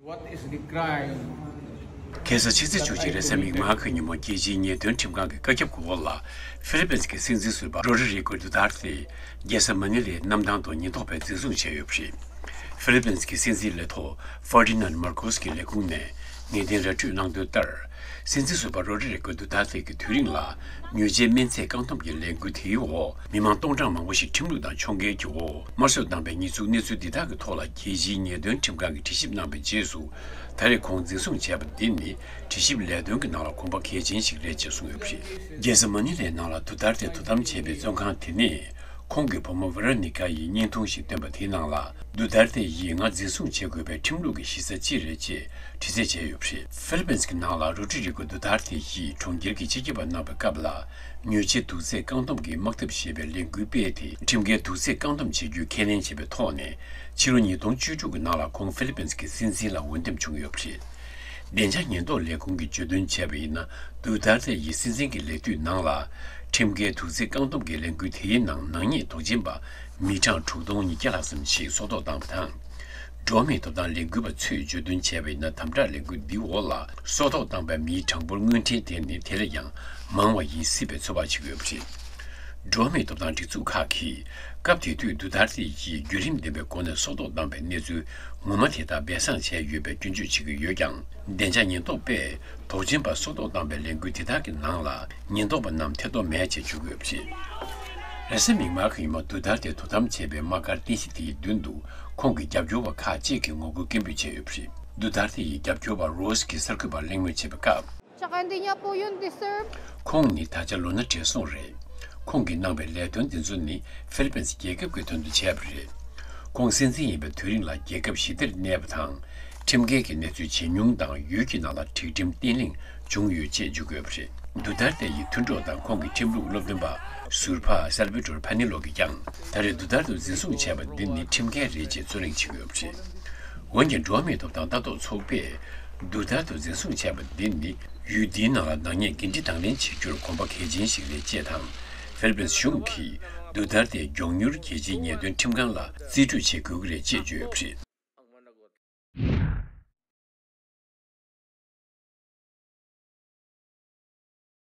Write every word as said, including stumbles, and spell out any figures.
What is the crime? ཁ་སང་ཕྱི་ཚེས་བཅུ་གཅིག་རེས་གཟའ་མིག་དམར་གྱི་ཉིན་མོ་རྒྱལ་སྤྱིའི་ཉེས་དོན་ཁྲིམས་ཁང་གི་བཀའ་ཁྱབ་འོག་ལ་ཧྥི་ལི་པིན་གྱི་སྲིད་འཛིན་ཟུར་པ་རོ་ཌི་རི་གོ་ཌུ་ཏར་ཏེ་རྒྱལ་ས་མ་ནི་ལའི་གནམ་ཐང་དུ་ཉེན་རྟོག་པས་འཛིན་བཟུང་བྱས་ཡོད་པ་རེད། ཧྥི་ལི་པིན་གྱི་སྲིད་འཛིན་ལས་ཐོག་ཧྥར་ཌི་ནན་མར་ཁོ་སི་ཀྱི་ལས་ཁུངས་ནས་ངེས་གཏན་ར་སྤྲོད་གནང་དོན་ལྟར། སྲིད་འཛིན་ཟུར་པ་རོ་ཌི་རི་གོ་ཌུ་ཏར་ཏེ་གྱི་དུས་རིང་ལ་ཉེས་ཆད་སྨན་རྫས་བཀག་སྡོམ་གྱི་ལས་འགུལ་དེའི་འོག་མི་མང་སྟོང་ཕྲག་མང་པོ་ཞིག་ཁྲིམས་ལུགས་དང་ཕྱོགས་འགལ་གྱི་འོག་དམར་གསོད་བཏང་པའི་ཉེས་འཛུགས་གནས་ཚུལ་འདི་དག་གི་ཐོག་ལ་རྒྱལ་སྤྱིའི་ཉེས་དོན་ཁྲིམས་ཁང་གིས་དྲི་ཞིབ་གནང་བའི་རྗེས་སུ། ད་རེས་ཁོང་འཛིན་བཟུང་བྱས་པ་འདི་ནི་དྲི་ཞིབ་ལས་དོན་གྱི་ནང་ལ་གོམ་པ་གལ་ཆེན་ཞིག་རེད་ཅེས་གསུངས་ཡོད་པ་རེད། རྒྱལ་ས་མ་ནི་ལའི་ནང་ལ་ཌུ་ཏར་ཏེ་དོ་དམ་བྱས་པའི་བཙོན་ཁང་དེ་ནི། ཁོང་གི་བུ་མོ་ཝེ་རོ་ནི་ཀ་ཡིས་བརྙན་ཐུང་ཞིག་བཏོན་པ་དེའི་ནང་ལ། ཌུ་ཏར་ཏེ་ཡིས་ང་འཛིན་བཟུང་བྱེད་དགོས་པའི་ཁྲིམས་ལུགས་ཀྱི་གཞི་རྩ་ཅི་རེད་ཅེས་དྲི་རྩད་བྱས་ཡོད་པ་རེད། ཧྥི་ལི་པིན་གྱི་ནང་ལ་རོ་ཌི་རི་གོ་ཌུ་ཏར་ཏེ་ཡིས་གྲོང་ཁྱེར་གྱི་སྤྱི་ཁྱབ་པ་གནང་བའི་སྐབས་ལ། ཉེས་ཆད་དུག་རྫས་བཀག་སྡོམ་གྱི་དམག་འཐབ་ཞེས་པའི་ལས་འགུལ་སྤེལ་ཏེ། ཁྲིམས་འགལ་དུག་རྫས་བཀག་སྡོམ་བྱེད་རྒྱུའི་ཁས་ལེན་བྱས་པའི་ཐོག་ནས། ཕྱི་ལོ་ཉིས་སྟོང་བཅུ་དྲུག་གི་ནང་ལ་ཁོང་ཧྥི་ལི་པིན་གྱི་སྲིད་འཛིན་ལ་འོས་འདེམས་བྱུང་ཡོད་པ་རེད། བདེ་འཇགས་ཉེན་རྟོག་ལས་ཁུངས་ཀྱིས་བརྗོད་དོན་བྱས་པ་ཡིན་ན། ཌུ་ཏར་ཏེ་ཡི་སྲིད་འཛིན་གྱི་ལས་དུས་ནང་ལ། ཁྲིམས་འགལ་དུག་རྫས་བཀག་སྡོམ་གྱི་ལས་འགུལ་དེའི་ནང་ནག་ཉེས་དོགས་ཅན་པ་མི་གྲངས་དྲུག་སྟོང་ཉིས་བརྒྱ་ལྷག་ཙམ་ཞིག་སྲོག་ཐོག་བཏང་བ་དང་། འགྲོ་བ་མིའི་ཐོབ་ཐང་ལས་འགུལ་བ་ཚོས་བརྗོད་དོན་བྱས་པ་ཡིན་ན། དམ་དྲག་ལས་འགུལ་འདིའི་འོག་ལ་སྲོག་ཐོག་བཏང་པའི་མིའི་གྲངས་འབོར་དངུལ་ཕྲན་དེ་ནི་དེ་ལས་ཀྱང་མང་བ་ཡིན་སྲིད་པའི་ཚོད་དཔག་བྱེད་ཀྱི་ཡོད་པ་རེད། འགྲོ་བ་མིའི་ཐོབ་ཐང་སྒྲིག་འཛུགས་ཁག་གིས་སྐབས་དེ་དུས་ཌུ་ཏར་ཏེ་ཡིས་བརྒྱུད་རིམ་ལྡན་པའི་སྒོ་ནས་སྲོག་ཐོག་བཏང་པའི་གནས་ཚུལ་ངོ་མ་དེ་དག་སྦས་གསང་བྱས་ཡོད་པའི་སྐྱོན་བརྗོད་བྱེད་ཀྱི་ཡོད་ཀྱང་། བདེ་འཇགས་ཉེན་རྟོག་པས་དོགས་ཅན་པ་སྲོག་ཐོག་བཏང་པའི་ལས་འགུལ་དེ་དག་གི་ནང་ལ་ཉེན་རྟོག་པ་རྣམས་ཐེ་གཏོགས་མེད་ཅེས་བརྗོད་ཀྱི་ཡོད་པ་རེད། རེས་གཟའ་མིག་དམར་གྱི་ཉིན་མོ་ཌུ་ཏར་ཏེ་དོ་དམ་བྱས་པའི་དམག་སྒར་རྟེན་གཞི་དེའི་མདུན་དུ་ཁོང་གི་རྒྱབ་སྐྱོར་བ་ཁག་ཅིག་གིས་ངོ་རྒོལ་སྐད་འབོད་བྱས་ཡོད་པ་རེད། ཌུ་ཏར་ཏེ་ཡི་རྒྱབ་སྐྱོར་བ་རོས་ཀྱིས་གསར་འགོད་པར་གླེང་མོལ་བྱས་པའི་སྐབས། Tsaka hindi niya po yun deserve. ཁོང་ནི་ད་ཆ་ལོ་ན་བགྲེས་སོང་རེད། ཁོང་གིས་གནང་པའི་ལས་དོན་འདི་ཚོ་ནི་ཧྥི་ལི་པིན་སི་རྒྱལ་ཁབ་ཀྱི་དོན་དུ་བྱས་པ་རེད། ཁོང་སྲིད་འཛིན་ཡིན་པའི་དུས་རིང་ལ་རྒྱལ་ཁབ་ཞི་བདེར་གནས་པ་དང་། ཁྲིམས་འགལ་གྱི་གནས་ཚུལ་ཇེ་ཉུང་དང་། ཡུལ་གྱི་ནང་ལ་སྒྲིག་ཁྲིམས་བརྟན་ལྷིང་བྱུང་ཡོད་ཅེས་བརྗོད་དགོས་པ་རེད། ཌུ་ཏར་ཏེ་ཡི་མཐུན་གྲོགས་དང་ཁོང་གི་ཁྲིམས་ལུགས་སློབ་སྟོན་པ་ཟུར་པ་སལ་བི་ཏོར་ཕ་ནི་ལོ་གིས་ཀྱང་ད་རེས་ཌུ་ཏར་ཏེ་འཛིན་བཟུང་བྱས་པ་འདི་ནི་ཁྲིམས་འགལ་རེད་ཅེས་རྩོད་གླེང་བྱེད་ཀྱི་ཡོད་པ་རེད། འོན་ཀྱང་། འགྲོ་བ་མིའི་ཐོབ་ཐང་ལྟ་རྟོག་ཚོགས་པས་ཌུ་ཏར་ཏེ་འཛིན་བཟུང་བྱས་པ་འདི་ནི་ཡུལ་འདིའི་ནང་ལ་ནག་ཉེས་འགན་འཁྲི་དང་ལེན་བྱེད་རྒྱུར་གོམ་པ་གལ་ཆེན་ཞིག་རེད་ཅེས་དང་། ཧྥི་ལི་པིན་གཞུང་གིས་ཌུ་ཏར་ཏེ་མགྱོགས་མྱུར་རྒྱལ་སྤྱིའི་ཉེས་དོན་ཁྲིམས་ཁང་ལ་རྩིས་སྤྲོད་བྱེད་དགོས་ཀྱི་རེད་ཅེས་བརྗོད་ཡོད་པ་རེད།